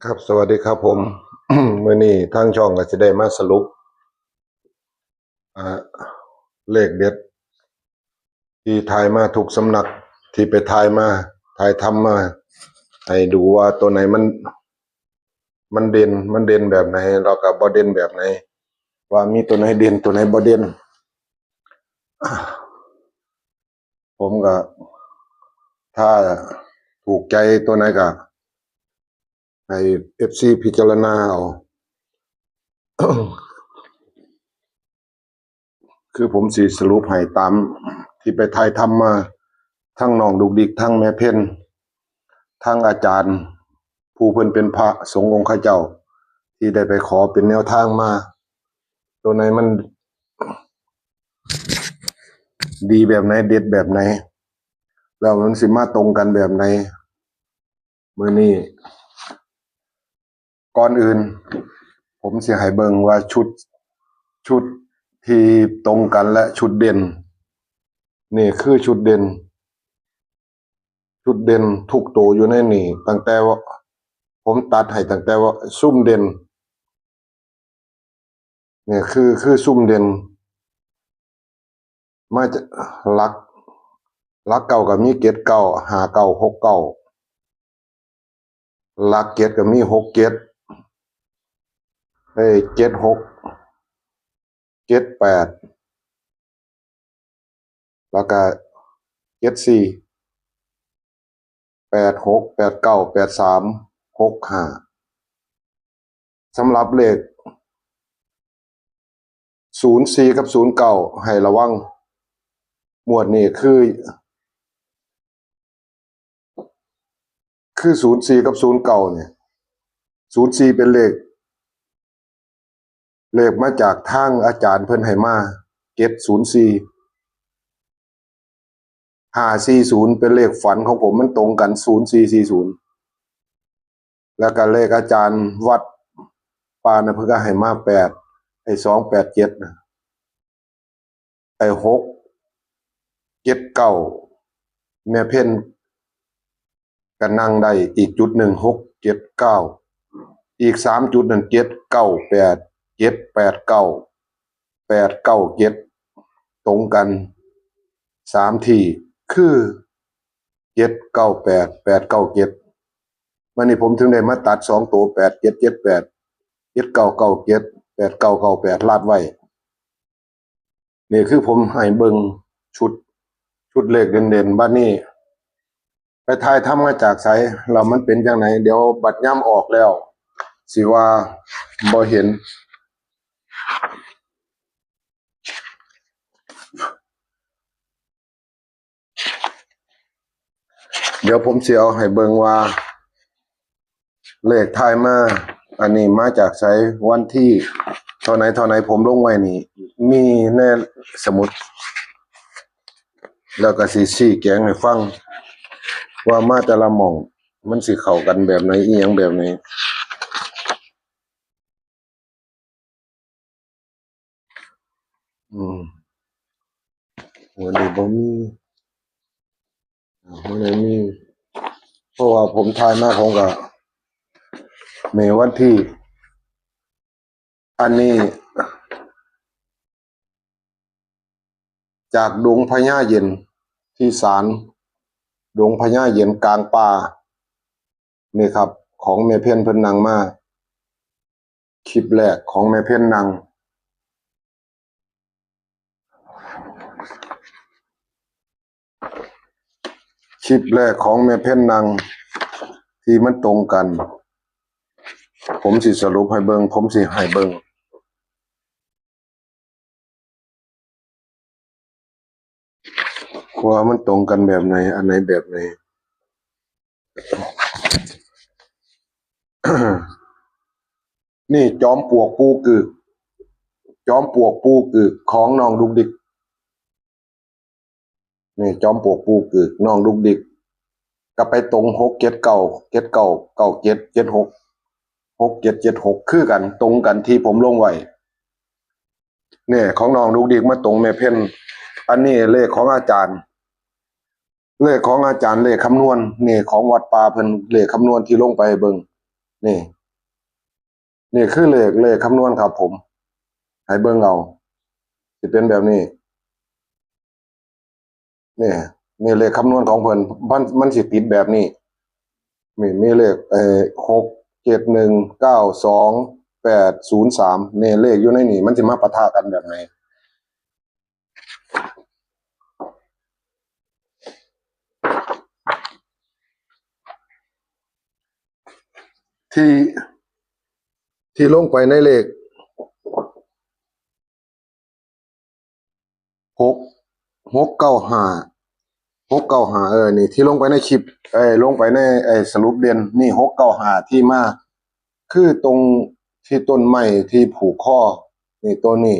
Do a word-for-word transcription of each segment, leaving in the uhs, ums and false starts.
ครับ สวัสดีครับผม มื้อนี้ทางช่องก็สิได้มาสรุป อ่า เลขเด็ด ที่ถ่ายมาทุกสำนัก ที่ไปถ่ายมา ถ่ายทำมา ให้ดูว่าตัวไหนมัน มันเด่น มันเด่นแบบไหน แล้วก็บ่เด่นแบบไหน ว่ามีตัวไหนเด่น ตัวไหนบ่เด่น ผมก็ ถ้าถูกใจตัวไหนก็ ให้เอฟซีพิจารณาเอา คือผมสิสรุปให้ตามที่ไปถ่ายทำมา ทั้งน้องดุกดิก ทั้งแม่เพ็ญ ทั้งอาจารย์ ผู้เพิ่นเป็นพระสงฆ์องค์ข้าเจ้า ที่ได้ไปขอเป็นแนวทางมา ตัวไหนมัน ดีแบบไหน เด็ดแบบไหน แล้วมันสิมาตรงกันแบบไหน มื้อนี้ ก่อนอื่น ผมสิให้เบิ่งว่าชุด ชุดที่ตรงกันและชุดเด่น นี่คือชุดเด่น ชุดเด่นทุกตัวอยู่ในนี่ ตั้งแต่ว่า ผมตัดให้ตั้งแต่ว่าซุ่มเด่น เนี่ยคือ คือซุ่มเด่น มาจากหลัก หลักเก้าก็มีเจ็ดเก้า ห้าเก้า หกเก้า หลักเจ็ดก็มีหกเจ็ด เอ้ย เจ็ดหก เจ็ดแปด แล้วก็ เจ็ดสี่ แปดหก แปดเก้า แปดสาม หกห้า สำหรับเลข ศูนย์สี่ กับ ศูนย์เก้า ให้ระวัง งวดนี้คือ คือ ศูนย์สี่ กับ ศูนย์เก้า เนี่ย ศูนย์สี่ เป็นเลข เลขมาจากทางอาจารย์เพิ่นให้มา เจ็ดศูนย์สี่ ห้าสี่ศูนย์ เป็นเลขฝันของผม มันตรงกัน ศูนย์สี่สี่ศูนย์ แล้วก็เลขอาจารย์วัดป่านะ เพิ่นก็ให้มา แปด ไอ้ สองแปดเจ็ด นะ ไอ้ หกเจ็ดเก้า แม่เพ็ญก็นั่งได้อีกจุดหนึ่ง หกเจ็ดเก้า อีกสามจุดนั่น เจ็ดเก้าแปด เจ็ดแปดเก้า แปดเก้าเจ็ด ตรงกันสามที่ คือ เจ็ดเก้าแปด แปดเก้าเจ็ด วันนี้ผมถึงได้มาตัดสองตัว แปดเจ็ดเจ็ดแปด เจ็ดเก้าเก้าเจ็ด แปดเก้าเก้าแปด ลาดไว้ นี่คือผมให้เบิ่งชุด ชุดเลขเด่นๆ บัดนี้ ไปถ่ายทำมาจากไส แล้วมันเป็นจั่งใด เดี๋ยวบัดยามออกแล้ว สิว่าบ่เห็น เดี๋ยวผมสิเอาให้เบิ่งว่า เลขถ่ายมา อันนี้มาจากไส วันที่เท่าไหนเท่าไหน ผมลงไว้นี่ มีในสมุด แล้วก็สิชี้แจงให้ฟัง ว่ามาแต่ละหม่อง มันสิเข้ากันแบบไหน อีหยังแบบไหน อืม วันนี้บ่มี อ่า วันนี้มี เพราะว่าผมถ่ายมา ผมก็ ในวันที่ อันนี้ จากดงพญาเย็น ที่ศาลดงพญาเย็นกลางป่า นี่ครับ ของแม่เพ็ญเพิ่นนั่งมา คลิปแรกของแม่เพ็ญนั่ง คลิปแรกของแม่เพ็ญนั่ง ที่มันตรงกัน ผมสิสรุปให้เบิ่ง ผมสิให้เบิ่ง ว่ามันตรงกันแบบไหน อันไหนแบบไหน นี่จอมปลวกปู่กึก จอมปลวกปู่กึกของน้องดุกดิก นี่จอมปลวกปู่กึก น้องดุกดิก ก็ไปตรง หกเจ็ดเก้า เจ็ดเก้า เก้าเจ็ด เจ็ดหก หกเจ็ด เจ็ดหก คือกัน ตรงกันที่ผมลงไว้ เนี่ย ของน้องดุกดิกมาตรงแม่เพ็ญ อันนี้เลขของอาจารย์ เลขของอาจารย์ เลขคำนวณ นี่ของวัดป่าเพิ่น เลขคำนวณที่ลงไปให้เบิ่ง นี่ นี่คือเลข เลขคำนวณครับผม ให้เบิ่งเอา สิเป็นแบบนี้ นี่ นี่เลขคำนวณของเพิ่น มัน มันสิติดแบบนี้ นี่ มีเลข เอ่อ หกเจ็ดหนึ่งเก้าสองแปดศูนย์สาม นี่เลขอยู่ในนี่ มันสิมาปะทะกันแบบไหน ที่ ที่ลงไปในเลข หก หกเก้าห้า หกเก้าห้า เออ นี่ที่ลงไปในคลิป เอ้ย ลงไปใน ไอ้สรุปเด่น นี่ หกเก้าห้า ที่มา คือตรงที่ต้นไม้ที่ผูกคอ นี่ ตัวนี้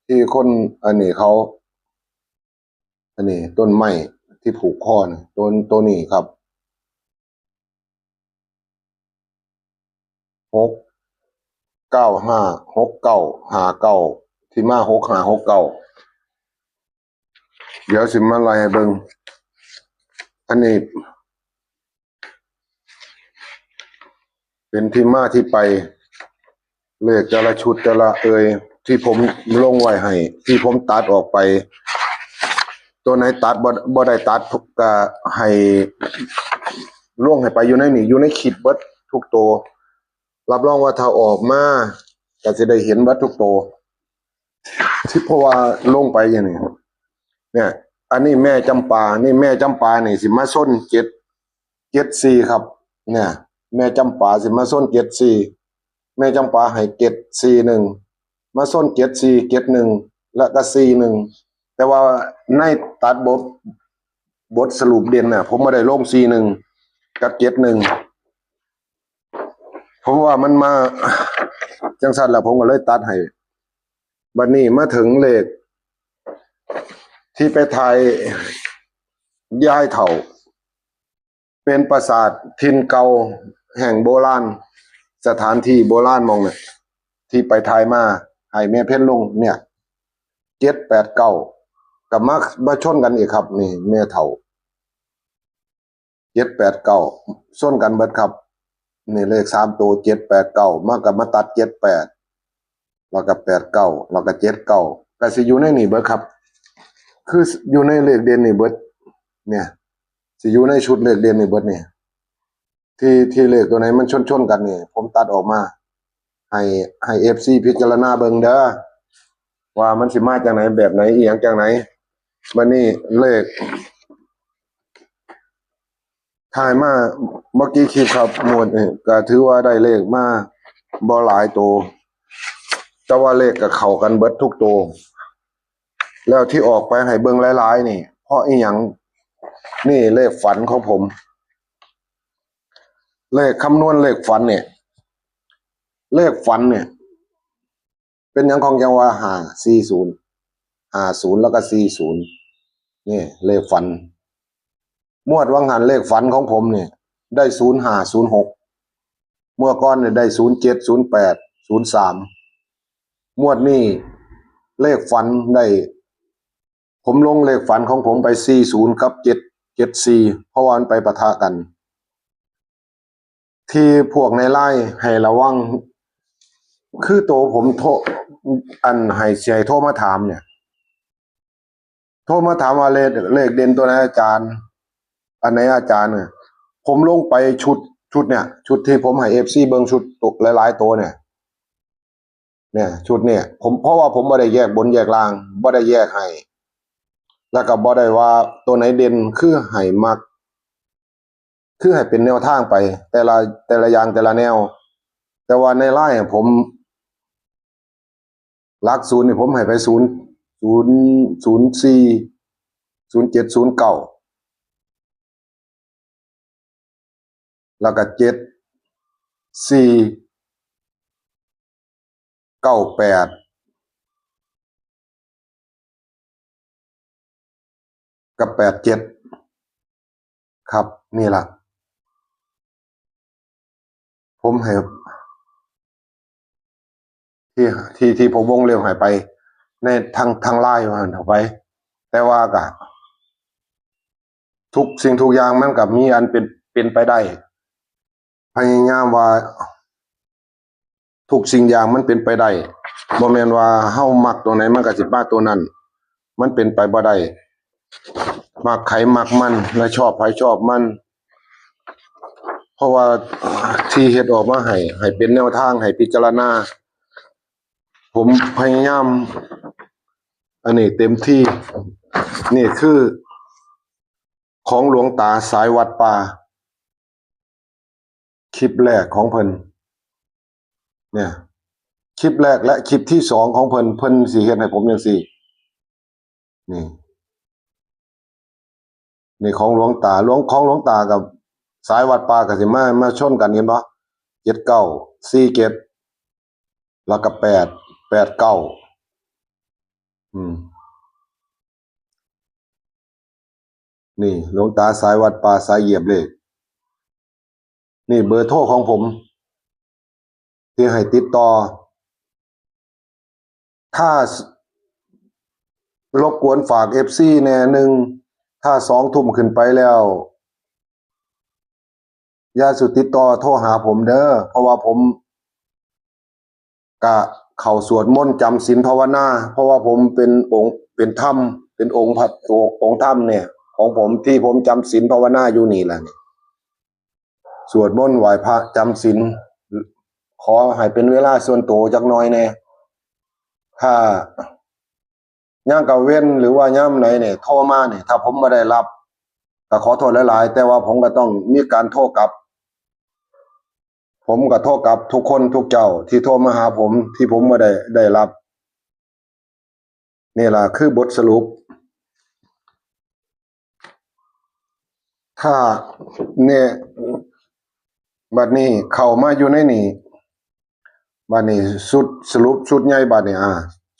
ที่คน อันนี้เขา อันนี้ต้นไม้ที่ผูกคอนี่ ต้น ตัวนี้ครับ หกเก้าห้า หกเก้าห้าเก้า ที่มา หกห้าหกเก้า เดี๋ยวสิมาไล่ให้เบิ่ง อันนี้ เป็นที่มาที่ไป เลขแต่ละชุดแต่ละเอ่ย ที่ผมลงไว้ให้ ที่ผมตัดออกไป ตัวไหนตัดบ่ บ่ได้ตัดก็ให้ลงให้ไปอยู่ในนี่ อยู่ในคลิปเบิดทุกตัว รับรองว่าถ้าออกมาก็สิได้เห็นเบิดทุกตัว ที่เพราะว่าลงไปอย่างนี้ เนี่ย อันนี้แม่จำปา นี่แม่จำปานี่สิมาส้นเจ็ด เจ็ดสี่ครับ เนี่ย แม่จำปาสิมาส้นเจ็ดสี่ แม่จำปาให้เจ็ดสี่หนึ่ง มาส้นเจ็ดสี่ เจ็ดหนึ่ง และก็สี่หนึ่ง แต่ว่าในตัดบท บทสรุปเด่นน่ะ ผมบ่ได้ลงสี่หนึ่ง กับเจ็ดหนึ่ง ผมว่ามันมาจังซั่นแล้ว ผมก็เลยตัดให้ บัดนี้มาถึงเลข ที่ไปถ่ายยายเฒ่า เป็นปราสาทถิ่นเก่าแห่งโบราณ สถานที่โบราณหม่องเนี่ย ที่ไปถ่ายมา ให้แม่เพ็ญลงเนี่ย เจ็ดแปดเก้า ก็มา มาชนกันอีกครับ นี่แม่เฒ่า เจ็ดแปดเก้า ชนกันเบิดครับ นี่เลขสามตัว เจ็ดแปดเก้า มาก็มาตัด เจ็ดแปด แล้วก็ แปดเก้า แล้วก็ เจ็ดเก้า ก็สิอยู่ในนี่เบิดครับ คืออยู่ในเลขเด่นนี่เบิด เนี่ย สิอยู่ในชุดเลขเด่นนี่เบิดนี่ ที่ ที่เลขตัวไหนมันชนๆกันนี่ ผมตัดออกมา ให้ ให้ เอฟซี พิจารณาเบิ่งเด้อ ว่ามันสิมาจังไหน แบบไหน อีหยังจังไหน บัดนี้เลข ถ่ายมาเมื่อกี้คลิปครับ หมวดนี่ก็ถือว่าได้เลขมาบ่หลายตัว แต่ว่าเลขก็เข้ากันเบิดทุกตัว แล้วที่ออกไปให้เบิ่งหลายๆนี่ เพราะอีหยัง นี่เลขฝันของผม เลขคำนวณเลขฝันเนี่ย เลขฝันเนี่ย เป็นหยังของจังว่า ห้าสี่ศูนย์ ห้าศูนย์ แล้วก็ สี่ศูนย์ นี่เลขฝัน งวดวังหันเลขฝันของผมเนี่ย ได้ ศูนย์ห้า ศูนย์หก เมื่อก่อนเนี่ยได้ ศูนย์เจ็ด ศูนย์แปด ศูนย์สาม งวดนี้เลขฝันได้ ผมลงเลขฝันของผมไป สี่ศูนย์ กับ เจ็ดเจ็ดสี่ เพราะว่ามันไปปะทะกัน ที่พวกในไลน์ให้ระวัง คือตัวผมโทร อันให้ สิให้โทรมาถามเนี่ย โทรมาถามว่าเลข เลขเด่นตัวไหนอาจารย์ อันไหนอาจารย์เนี่ย ผมลงไปชุด ชุดเนี่ย ชุดที่ผมให้ เอฟซี เบิ่งชุดตัวหลายๆตัวเนี่ย เนี่ย ชุดเนี่ย ผม เพราะว่าผมบ่ได้แยกบนแยกล่าง บ่ได้แยกให้ แล้วก็บ่ได้ว่าตัวไหนเด่น คือให้มัก คือให้เป็นแนวทางไป แต่ละ แต่ละอย่างแต่ละแนว แต่ว่าในไลน์อะผม หลักศูนย์นี่ผมให้ไป ศูนย์ ศูนย์ ศูนย์สี่ ศูนย์เจ็ด ศูนย์เก้า แล้วก็ เจ็ดสี่ เก้าแปด กับ แปดเจ็ด ครับ นี่ล่ะ ผมให้ ที่ ที่ ที่ผมวงเล็บให้ไป ในทาง ทางไลน์ว่าหั่นเถาะไป แต่ว่าก็ ทุกสิ่งทุกอย่างมันก็มีอันเป็น เป็นไปได้ พยายามว่า ทุกสิ่งอย่างมันเป็นไปได้ บ่แม่นว่าเฮามักตัวไหนมันก็สิมาตัวนั้น มันเป็นไปบ่ได้ มักไผมักมัน และชอบไผชอบมัน เพราะว่าที่เฮ็ดออกมาให้ ให้เป็นแนวทาง ให้พิจารณา ผมพยายาม อันนี้เต็มที่ นี่คือของหลวงตาสายวัดป่า คลิปแรกของเพิ่น เนี่ย คลิปแรกและคลิปที่สองของเพิ่น เพิ่นสิเฮ็ดให้ผมจังซี่ นี่ นี่ของหลวงตา หลวง ของหลวงตากับสายวัดป่าก็สิมา มาชนกัน เห็นบ่ เจ็ดเก้า สี่เจ็ด แล้วก็ แปด แปดเก้า อืม นี่หลวงตาสายวัดป่าสายเหยียบเลข นี่เบอร์โทรของผม ที่ให้ติดต่อ ถ้า รบกวนฝาก เอฟซี แน่หนึ่ง ถ้าสองทุ่มขึ้นไปแล้ว อย่าสู่ติดต่อโทรหาผมเด้อ เพราะว่าผมกะเข้าสวดมนต์จำศีลภาวนา เพราะว่าผมเป็นองค์ เป็นธรรม เป็นองค์พระ องค์ธรรมเนี่ย ของผมที่ผมจำศีลภาวนาอยู่นี่แหละนี่ สวดมนต์ไหว้พระจำศีล ขอให้เป็นเวลาส่วนตัวจักหน่อยแน่ ถ้า ยามกลางเว็นหรือว่ายามไหนเนี่ย โทรมาเนี่ย ถ้าผมบ่ได้รับ ก็ขอโทษหลายๆ แต่ว่าผมก็ต้องมีการโทรกลับ ผมก็โทรกลับทุกคนทุกเจ้าที่โทรมาหาผม ที่ผมบ่ได้ ได้รับ นี่ล่ะคือบทสรุป ถ้าเนี่ย บัดนี้เข้ามาอยู่ในนี่ บัดนี้ชุดสรุปชุดใหญ่บัดนี้ อ่า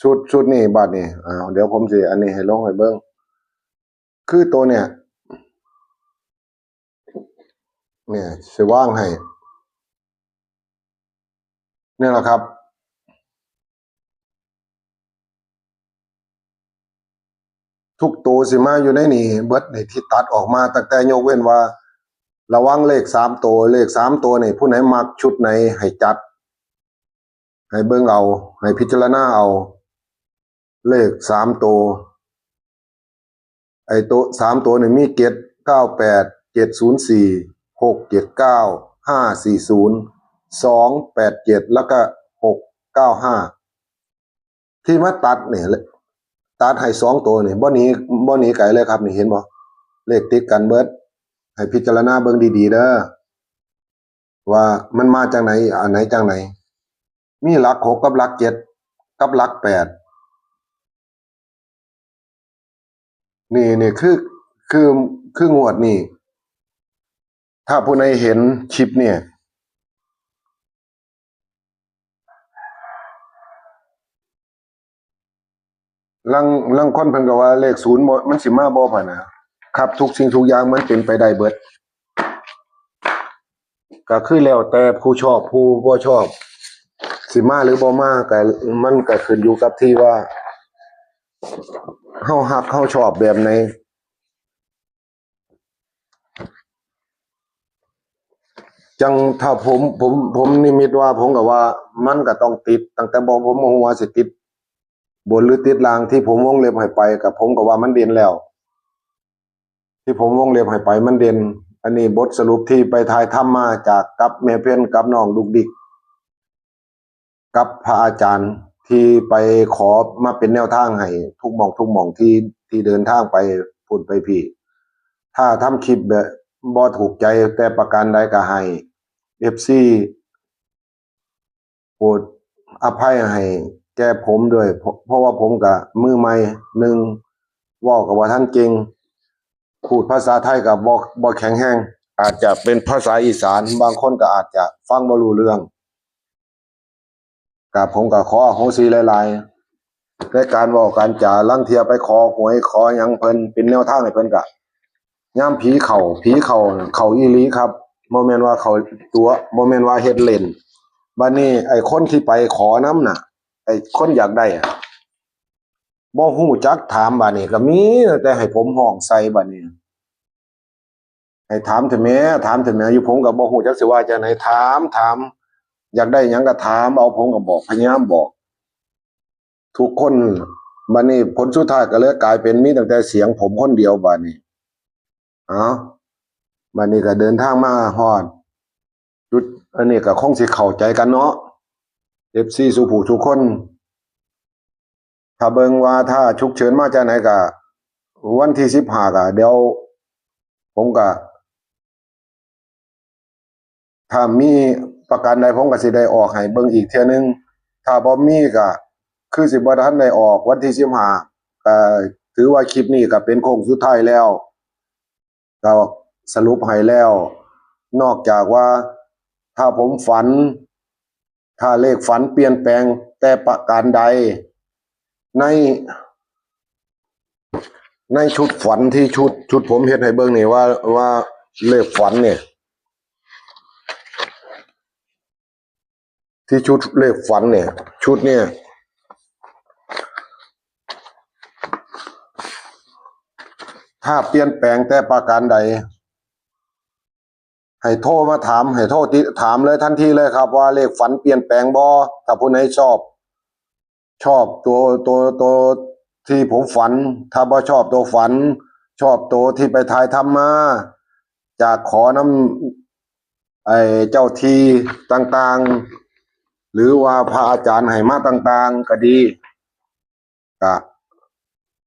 ชุด ชุดนี้บัดนี้ อ่า เดี๋ยวผมสิอันนี้ให้ลงให้เบิ่ง คือตัวเนี่ย เนี่ย สิวางให้ เนี่ยแหละครับ ทุกตัวสิมาอยู่ในนี่เบิด ในที่ตัดออกมา ตั้งแต่ยกเว้นว่า ระวังเลขสามตัว เลขสามตัวนี่ ผู้ไหนมักชุดไหนให้จัด ให้เบิ่งเอา ให้พิจารณาเอา เลขสามตัว ไอ้ตัวสามตัวนี่มี เจ็ดเก้าแปด เจ็ดศูนย์สี่ หกเจ็ดเก้า ห้าสี่ศูนย์ สองแปดเจ็ด แล้วก็ หกเก้าห้า ที่มาตัดเนี่ย ตัดให้สองตัวนี่ บ่หนี บ่หนีไกลเลยครับ นี่เห็นบ่ เลขติดกันเบิด ให้พิจารณาเบิ่งดีๆ เด้อ ว่ามันมาจังไหน อันไหนจังไหน มีหลักหกกับหลักเจ็ด กับหลักแปด นี่ นี่คือ คือ คืองวดนี่ ถ้าผู้ใดเห็นคลิปเนี่ย ลาง ลางคนเพิ่นก็ว่าเลขศูนย์บ่ มันสิมาบ่ พะนะ ครับ ทุกสิ่งทุกอย่างมันเป็นไปได้เบิด ก็คือแล้วแต่ผู้ชอบผู้บ่ชอบ สิมาหรือบ่มา ก็ มันก็ขึ้นอยู่กับที่ว่า เฮาฮักเฮาชอบแบบไหน จังถ้าผม ผม ผมนิมิตว่า ผมก็ว่ามันก็ต้องติด ตั้งแต่บ่ ผมบ่ฮู้ว่าสิติดบนหรือติดล่าง ที่ผมวงเล็บให้ไป ก็ผมก็ว่ามันเด่นแล้ว ที่ผมวงเล็บให้ไปมันเด่น อันนี้บทสรุปที่ไปถ่ายทำมาจากกับแม่เพ็ญกับน้องดุกดิก กับพระอาจารย์ที่ไปขอมาเป็นแนวทางให้ทุกหม่องทุกหม่องที่ ที่เดินทางไปพุ้นไปพี้ ถ้าทำคลิปแบบบ่ถูกใจแต่ประการใดก็ให้ เอฟซี โปรดอภัยให้แก่ผมด้วย เพราะ เพราะว่าผมก็มือใหม่ หนึ่ง เว้าก็บ่ทันเก่ง พูดภาษาไทยก็บ่ บ่แข็งแรง อาจจะเป็นภาษาอีสาน บางคนก็อาจจะฟังบ่รู้เรื่อง ก็ผมก็ขออโหสิหลายๆ ในการเว้าการจา ลางเทื่อไปขอหวยขอหยังเพิ่น เป็นแนวทางให้เพิ่น ก็ยามผีเข้า ผีเข้า เข้าอีหลีครับ บ่แม่นว่าเข้าตั๋ว บ่แม่นว่าเฮ็ดเล่น บัดนี้ไอ้คนที่ไปขอนำน่ะ ไอ้คนอยากได้อะ บ่ฮู้จักถาม บัดนี้ก็มีแต่ให้ผมฮ้องใส่ บัดนี้ ให้ถามเถอะแหม ถามเถอะแหม อยู่ผมก็บ่ฮู้จักสิว่าจั่งใด ถาม ถาม อยากได้หยังก็ถามเอา ผมก็บอก พยายามบอก ทุกคน บัดนี้ผลสุดท้ายก็เลยกลายเป็นมีตั้งแต่เสียงผมคนเดียวบัดนี้ เอา บัดนี้ก็เดินทางมาฮอดจุด อันนี้ก็คงสิเข้าใจกันเนาะ เอฟซี สู่ผู้สู่คน ถ้าเบิ่งว่าถ้าฉุกเฉินมาจากไหนก็ วันที่สิบห้าก็เดี๋ยว ผมก็ ถ้ามีประการใดผมก็สิได้ออกให้เบิ่งอีกเทื่อนึง ถ้าบ่มีก็คือสิบ่ทันได้ออกวันที่สิบห้า ก็ถือว่าคลิปนี้ก็เป็นโค้งสุดท้ายแล้ว ก็สรุปให้แล้ว นอกจากว่าถ้าผมฝัน ถ้าเลขฝันเปลี่ยนแปลงแต่ประการใด ใน ในชุดฝันที่ชุด ชุดผมเฮ็ดให้เบิ่งนี่ว่า ว่าเลขฝันเนี่ย ที่ชุดเลขฝันเนี่ย ชุดเนี่ย ถ้าเปลี่ยนแปลงแต่ประการใด ให้โทรมาถาม ให้โทรติดถามเลยทันทีเลยครับ ว่าเลขฝันเปลี่ยนแปลงบ่ ถ้าผู้ไหนชอบ ชอบตัว ตัว ตัวที่ผมฝัน ถ้าบ่ชอบตัวฝัน ชอบตัวที่ไปถ่ายทำมา จากขอนำ ไอ้เจ้าที่ต่างๆ หรือว่าพระอาจารย์ให้มาต่างๆ ก็ดี ก็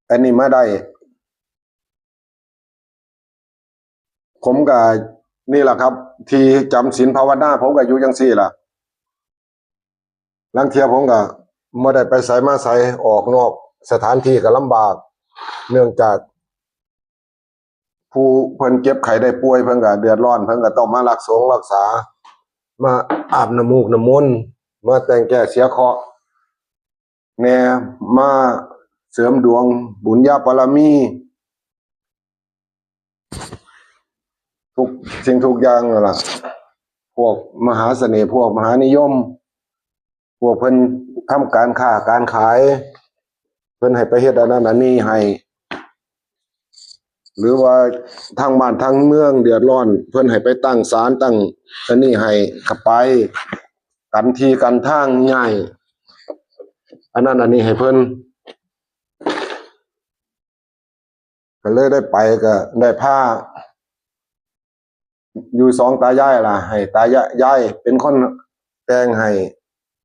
อันนี้มาได้ ผมก็นี่แหละครับ ที่จำศีลภาวนา ผมก็อยู่จังซี่ล่ะ ลางเทื่อผมก็บ่ได้ไปไสมาไส ออกนอกสถานที่ก็ลำบาก เนื่องจาก ผู้เพิ่นเจ็บไข้ได้ป่วย เพิ่นก็เดือดร้อน เพิ่นก็ต้องมารักสงรักษา มาอาบน้ำมูกน้ำมนต์ มาแต่งแก้เสียเคราะห์แหน่ มาเสริมดวงบุญญาบารมี ทุกสิ่งทุกอย่างนั่นล่ะ พวกมหาเสน่ห์ พวกมหานิยม พวกเพิ่นทำการค้าการขาย เพิ่นให้ไปเฮ็ดอันนั้นอันนี้ให้ หรือว่าทางบ้านทางเมืองเดือดร้อน เพิ่นให้ไปตั้งศาลตั้งอันนี้ให้ ก็ไป กันที่กันทาง ย้ายอันนั้นอันนี้ให้เพิ่น ก็เลยได้ไป ก็ได้พา อยู่สองตายายล่ะ ให้ตายายเป็นคนแต่งให้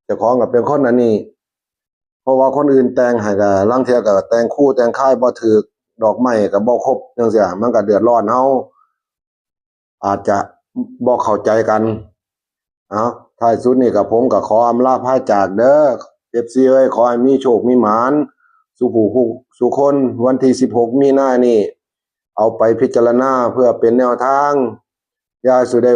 เจ้าของก็เป็นคนอันนี้ เพราะว่าคนอื่นแต่งให้ก็ลางเทื่อก็แต่งคูแต่งคายบ่ถืก ดอกไม้ก็บ่ครบจังซี้ มันก็เดือดร้อนเฮา อาจจะบ่เข้าใจกัน เอา ท้ายสุดนี่ก็ผมก็ขออำลาพาจากเด้อ เอฟซี เอ้ย ขอให้มีโชคมีหมาน สู่ผู้สู่คน วันที่สิบหกมีนานี่ เอาไปพิจารณาเพื่อเป็นแนวทาง อย่าสู่ได้